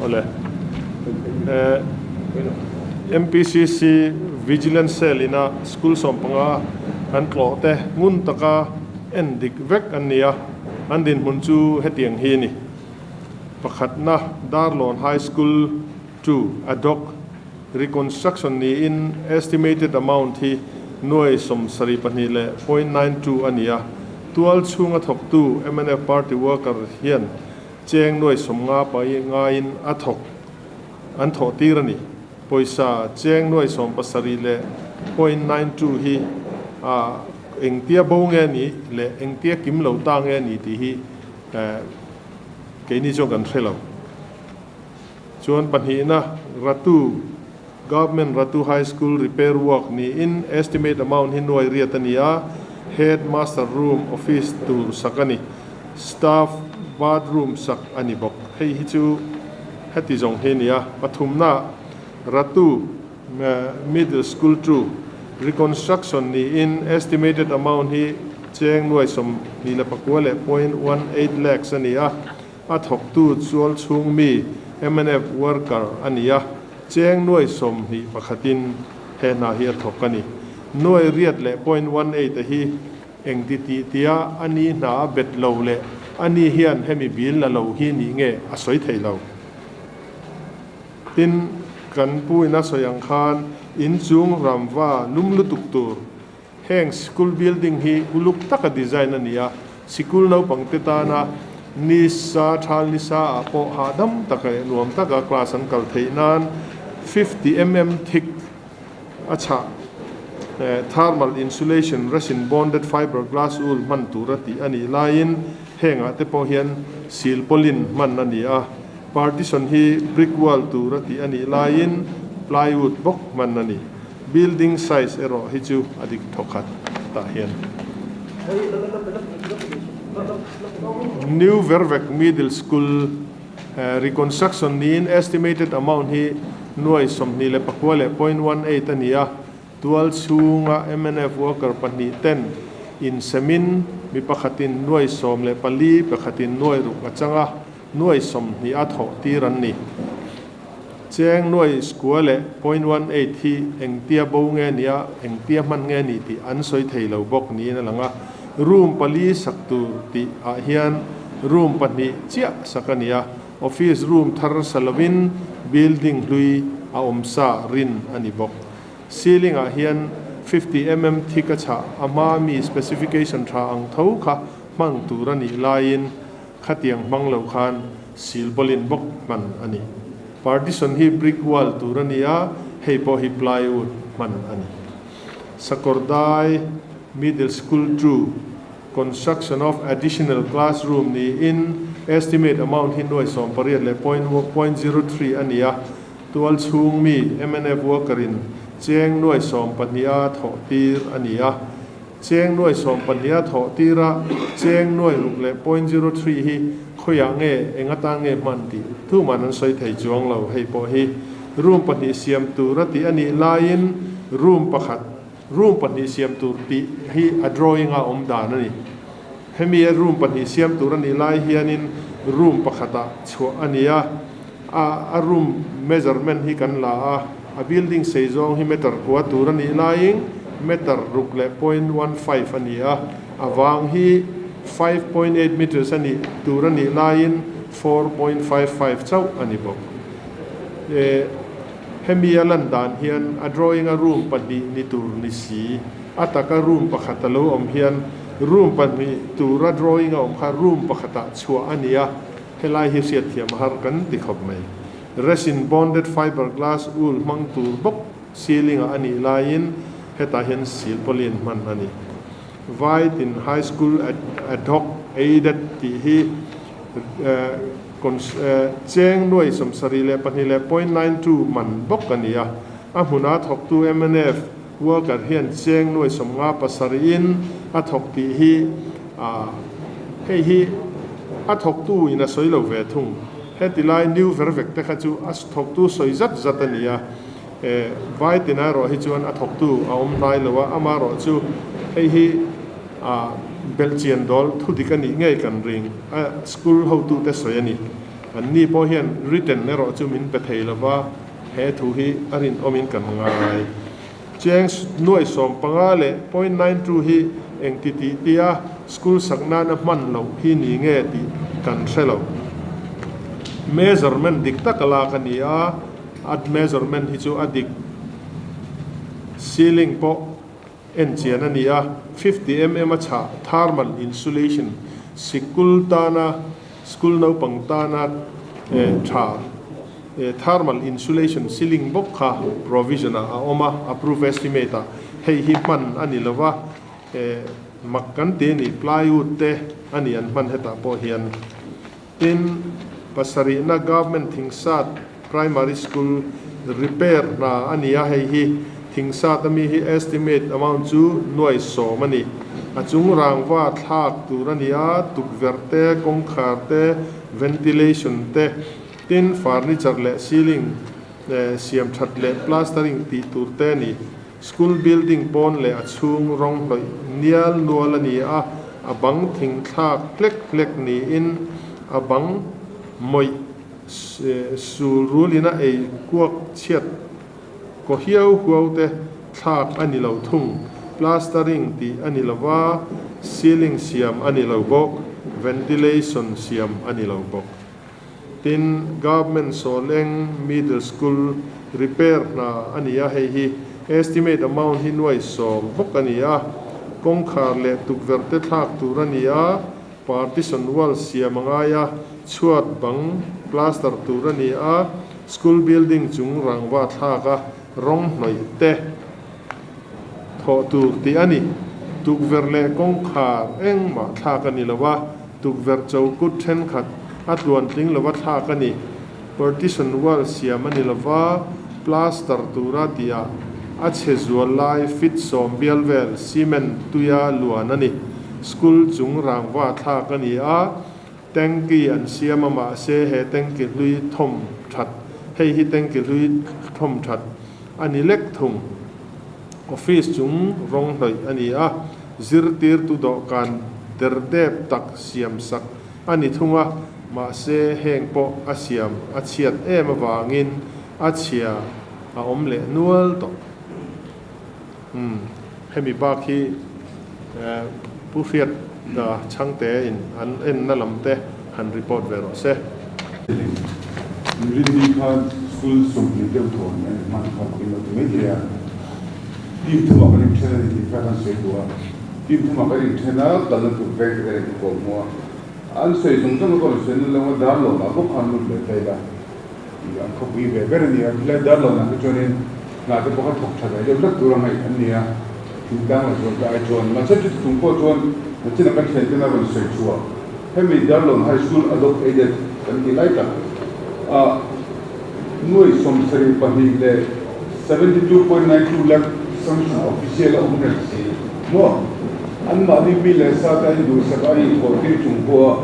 Awle. MPCC Vigilance Cell ina school 15 an tlawh te ngun taka en dik vek an ni a, an dinhmun chu hetiang hi a ni. Pakhatna Darlawn High School 2 ad hoc reconstruction niin estimated amount hi nuai 72 leh .92 a ni a, tual chhunga thawktu mnf party worker hian cheng nuai 50 pai ngaiin a thawk an thawh tir a ni. Pawisa cheng nuai 70 leh .92 hi a engtia bo nge ni leh engtia kim lo ta nge ni tih hi keini chuan kan hre lo. Chuan pahnihna Ratu Government Ratu High School repair work niin estimate amount hi nuai riat a ni a, Head Master room office tur sak a ni, staff bathroom sak a ni bawk. Hei hi chu heti zawng hi a ni a. Pathumna Ratu Middle School 2 reconstruction niin estimated amount hi cheng nuai 29 leh .18 lakhs a ni a. A thawktu chual chhung mi mnf worker a ni a, cheng nuai 21 in he hna hi a thawk a ni. Nuai riat leh .18 a hi eng ti tih tia a ni hna a bet lo leh a ni hian hemi bil la lo hi nih nge a sawi thei lo. Tin, kan pu in a sawi ang khan inchung ramva lum lutuk tur Heng sikul building hi uluk taka design a ni a, sikul naupang te tana ni sa thal ni sa ah pawh hahdam taka leh nuam taka class an kal theih nan 50 mm thick a chhah thermal insulation resin bonded fiber glass wool hman tura tih a nih laiin hengah te pawh hian silpaulin hman a ni a, partition hi brick wall tura tih a nih laiin plywood bawk hman a ni. Building size erawh hi chu a dik thawkhat tah hian. New Vervek Middle School reconstruction niin estimated amount hi nuai 29 leh .18 a ni a, tual chhunga mnf worker pahnih ten insemin mi pakhatin nuai 14, pakhatin nuai ruk a chang a, nuai 20 a thawh tir an ni. Cheng nuai skua leh .18 hi engtia bo nge nia, engtia hman nge ni tih an sawi thei lo bawk niin a lang a. Room pali sak tur tih ah hian room pahnih chiah sak a ni a, office room thar sa lovin building hlui a awm sa rin a ni bawk. Ceiling ah hian 50 mm thick a chhah a hma mi specification tha ang tho kha hmang tur a nih laiin Khatiang hmang lo khan silpaulin bawk hman a ni. Partition hi brick wall tur a ni a, hei pawh hi plywood hman a ni. Sakawrdai Middle School 2, Construction of additional classroom niin estimate amount hi nuai 18 leh .03 a ni a, tual chhung mi mnf worker in cheng nuai 12 a thawh tir a ni a. Cheng nuai 12 a thawh tir a, cheng nuai ruk leh .03 hi khawiah nge, eng atan nge hman tih tuman an sawi thei chuang lo. Hei pawh hi room pahnih siam tur a tih a nih laiin room pakhat, room pahnih siam tur tih hi a drawing a awm dan a ni. Hemi a room pahnih siam tur a nih lai hianin room pakhatah chhuah a ni a, a a room measurement hi kan la a, a building sei zawng hi meter kua tur a nih laiin meter ruk leh .15 a ni a, a vang hi 5.8 meters a nih tur a nih laiin 4.55 chauh a ni bawk. E hemi a lan dan hian a drawing a room pahnih ni tur ni si, a taka room pakhat a lo awm hian room pahnih tura drawing a awm kha room pakhatah chhuah a ni a, helai hi hriatthiam a har kan ti khawp mai. Resin bonded fiber glass wool hmang tur bawk ceiling ah a nih laiin hetah hian silpaulin hman a ni. Vaitin High School ad hoc aided tih hi cheng nuai 72 leh .92 man bawk a ni a, a hmuna thawktu mnf worker hian cheng nuai 57 in a thawk tih hi hei hi a thawktu in a sawi lo ve thung. Heti lai new vervek te kha chu a thawktu sawi zat zat a ni a, Vaitin erawh hi chuan a thawktu a awm hnai lo a, amaherawh chu hei hi belhchian dawl thu dik a nih ngei kan ring a, school hotute sawi a ni. Anni pawh hian written erawh chu min pe thei lova, he thu hi a rinawmin kan ngai. Cheng nuai 15 leh .92 hi engti tih tia school sak nana hman loh hi ni nge tih kan hre lo. Measurement dik tak a lak a ni a, a measurement hi chu a dik ceiling pawh en chian a ni a, 50 mm a chhah thermal insulation sikul tana school naupang tana tha thermal insulation ceiling bawk kha provision ah a awm a, approve estimate ah hei hi hman a ni lova, mak kan ti a ni, plywood te a ni an hman hetah pawh hian. Tin, pasarihna Government Thingsat Primary School repair hna a ni a, hei hi Thingsat ami hi estimate amount chu nuai 10 a ni. A chung rangva thlak tur a ni a, tukverh te, kawngkhar te, ventilation te, tin furniture leh ceiling siam that leh plastering tih tur te a ni. School building pawn leh a chhung rawng hnawih nial nual a ni a, a bang thing thlak hlek hlek niin a bang mawih sul rulin a ei kuak chhiat kaw hiau huau te thlak a ni lo thung. Plastering tih a ni lo va, ceiling siam a ni lo bawk, ventilation siam a ni lo bawk. Tin, Government Sawleng Middle School repair hna a ni a, hei hi estimate amount hi nuai 10 bawk a ni a, kawngkhar leh tukverh te thlak tur a ni a, partition wall siam a ngai a, chhuat bang plaster tur a ni a, school building chung rangva thlak a, rawng hnawih te thawh tur tih a ni. Tukverh leh kawngkhar engmah thlak a ni lo a, Tukverh chokut thenkhat a tluan tling lova thlak a ni. Partition wall siam a ni lova, plaster tura tihah a chhe zual lai fit 10 bial vel cement tuia luan a ni. School chung rangva thlak a ni a, tanky an siam a mahse he tanky hlui thawm that hei hi tanky hlui thawm that a ni lek thung. Office chung rawng hnawih a ni a, zirtirtu dawhkan derdep tak siam sak a ni thung a, mahse heng pawh a siam a chhiat em avangin a chhia a awm leh nual tawh. Umm, hemi bak hi Pu Hriat Chhangte in an enna lam te han report ve rawh se. Rinni khan school 20 deuh thaw an en hman kha pakin lo ti mai thei a, team thumah kan inthen a ni tih kha kan sawi duh a, team thumah kan inthen a, kalna tur veng te kan inti hmu a, an sawi zawng zawng a ka rawn sawi na lo a, Darlawnah bawk khan lut leh ta ila tih an khawpui ve ber a ni a, khilai Darlawnah te chuanin hna te pawh kha thawk tha ve deuh hlek tur a ngaih an ni a, thingtlang la zual te ai chuan mahse chuti chung pawh chuan nachina kan thian ten a rawn sawi chhuah. Hemi Darlawn High School Adopt Aided kan tih lai tak ah nuai 72 leh 72.92 lakh sanction official a awm reng si maw? Anmahni mi leh sa te an induhsak a inthawh tir chung pawh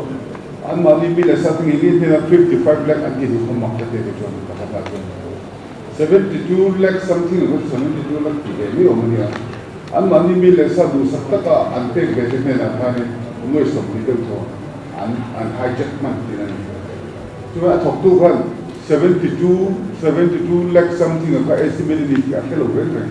a anmahni mi leh sa te ngei ngei hnenah 55 lakh an ti duh kha mak ka ti a ti chuan pakhat ah chuan 72 lakh something emaw 72 lakh tih ve mai awm a nia. Anmahni mi leh sa duhsak taka an pek ve te hnenah khanin nuai 20 deuh thaw an an hijack hman thin a ni. Chuvang a thawktu khan 72, 72 lakh something a kha estimate a ni tih a hre lo reng reng.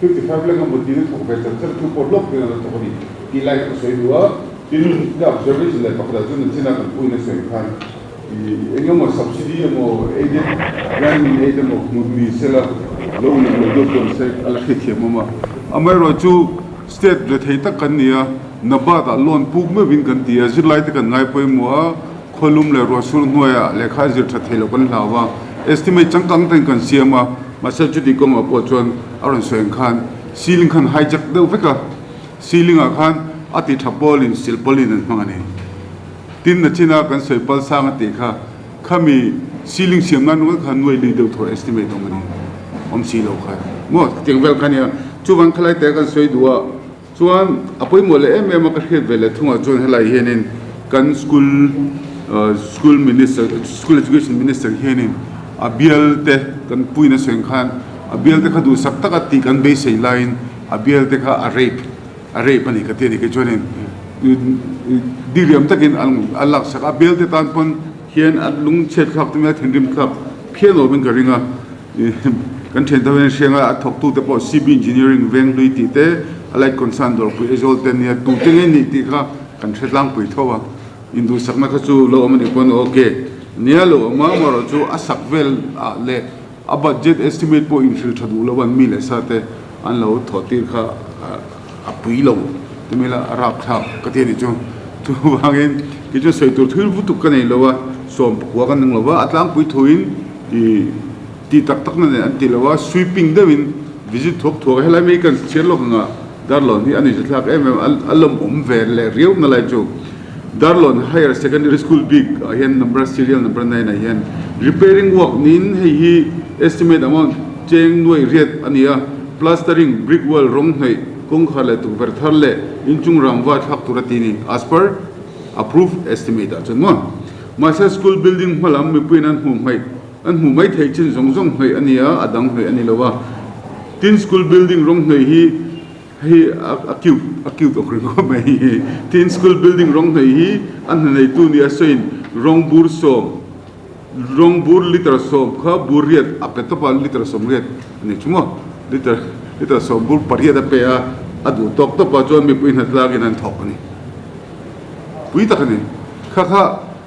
55 lakh a mut tiin a thawk ve char char chu pawh hlawk thin a lo thawk a ni tih lai kha ka sawi duh a. Tin, ka observation leh pakhatah chuan nachina kan puiin a sawi khan ih eng emaw subsidy emaw aided grant in aid emaw hmu ni sela lo uluk lo deuh pawh ni se a la hrethiam awm a. Amaherawhchu state ve thei tak kan ni a, NABARD ah loan puk meuhin kan ti a, zirlai te kan ngai pawimawh a, khawlum leh ruahsur hnuaiah lehkha zir tha thei lo kan hlau a, estimate changkang ten kan siam a, mahse chuti kawngah pawh chuan a rawn sawi ang khan ceiling khan hijack deuh vek a, ceiling ah khan a ti tha pawlin silpawlin an hmang a ni. Tin nachina kan sawi pal sang a tih kha khami ceiling siam nan ringawt khan nuai lui deuh thaw estimate awm a ni awm si lo kha maw tiang vel kha nia chuvang khalai te kan sawi duh a chuan a pawimawh leh em em a ka hriat ve leh thungah chuan helai hianin kan school school minister school education minister hianin a bial te kan puina sawi ang khan a bial te kha duhsak taka tih kan beisei laiin a bial te kha a rape A rape a ni ka ti a ni kei chuanin diriam takin an laksak a, bialte tan pawn Hian a lungchhiat thlak te mai a thinrim thlak phian awmin ka ring a, kan thian te hian hriang a, a thawktu te pawh CB Engineering Venghlui tih te, a light concern dawrpui Aizawl te ania tu te nge nih tih kha kan hre tlangpui tho a, induhsakna kha chu lo awm a nih pawn ok nia lo awm a, amaherawhchu chu a sak vel ah leh a budget estimate pawh inhrilh tha duh lo an mi leh sa te an lo thawh tir kha a pui lo ti mai la a rapthlak ka ti a nih chu. Chuvangin kei chuan sawi tur thil vutuk ka nei lo a, sawm pakua kan nung lo va, a tlangpui thuin ih ti tak tak na nen an ti lo a, sweeping deuhin visit thuak thuak a, helai mai kan chhiar lawk ang a, Darlawn hi a ni zathlak em em a, a lawmawm ve leh riau na lai chu. Darlawn Higher Secondary School bik ah hian number serial number 9 ah hian repairing work niin hei hi estimate amount cheng nuaih riat a ni a, plastering, brick wall rawng hnawih, kawngkhar leh tukverh thar leh inchung rangva thlak tur a ti ni as per approved estimate ah chuan maw. Mahse school building hmalam mipuiin an hmuh hmaih an hmuh mai theih chin zawng zawng hnawih a ni a, a dang hnawih a ni lo a. Tin school building rawng hnawih hi Hei a cute a cute awk ringawt mai hi. Tin school building rawng hnei hi a hna neitu nia sawiin rawng bur sawm rawng bur liter sawm kha bur riat a pe tawp a liter sawm riat a ni chu maw liter liter sawm bur pariat a pe a a duh tawk tawp a chuan mipui hnatlangin an thawk a ni pui tak a ni kha kha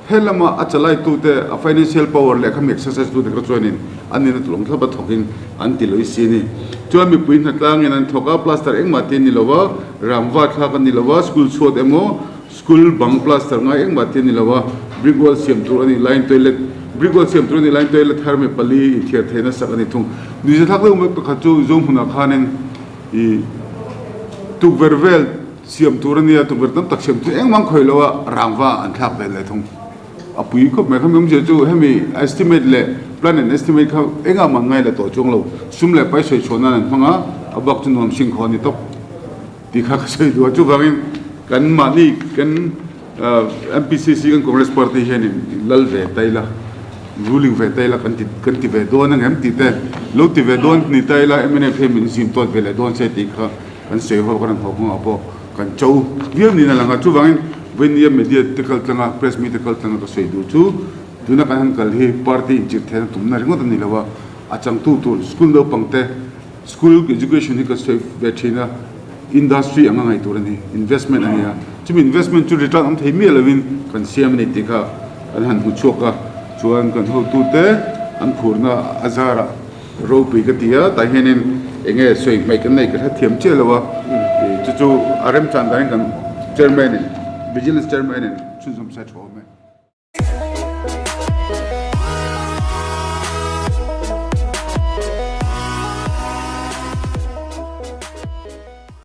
He lama a chalaitute, a financial power leh khami exercise tute kha chuanin an nena tulawng thlap a thawkin an ti lawih si a ni. Chuan mipui hnatlangin an thawk a, plaster engmah te a ni lo va, rangva thlak a ni lo va, school chhuat emaw, school bang plaster ngai engmah te a ni lo va, brick wall siam tur a nih laiin toilet, brick wall siam tur a nih laiin toilet thar mi pali inthiar theihna sak a ni thung. Nuihza thlak deuh mai pakhat chu Zohmunah khanin ih tukverh vel, Siam tur a nia, tukverh tam tak siam chu engmah khawih lo a, rangva an thlak ve leh thung. A pui khawp mai khami awmzia chu hemi estimate leh plan and estimate kha engah mah ngai la tawh chuang lo, sum leh pai sawi chhuah nan an hmang a, a bak chu nuam sing khaw a ni tawp tih kha ka sawi duh a. Chuvangin kan mahni kan MPCC kan Congress party hianin lal ve ta ila, ruling ve ta ila kan ti kan ti ve dawn ang em tih te, lo ti ve dawn ni ta ila mnf hian min zim tawt ve leh dawn se tih kha Kan sawi ho kan haw kawngah pawh kan cho viau niin a lang a, chuvangin vawinia media te kal tlanga press meet te kal tlanga ka sawi duh chu tuna kan han kal hi party inchirh theihna tumna ringawt a ni lo a, a changtu tur school naupang te school education hi ka sawi ve thin a, industry anga ngaih tur a ni, investment a ni a, chumi investment chu return awm thei miah lovin kan siam a ni tih kha kan han hmu chhuak a, chuan kan hotute an phurna a zarah. Ropui ka ti a, tah hianin eng nge sawi hmaih kan nei ka hrethiam chiah lo a, chu chu a remchan danin kan chairman in, vigilance chairman in chhunzawm se a tha awm e.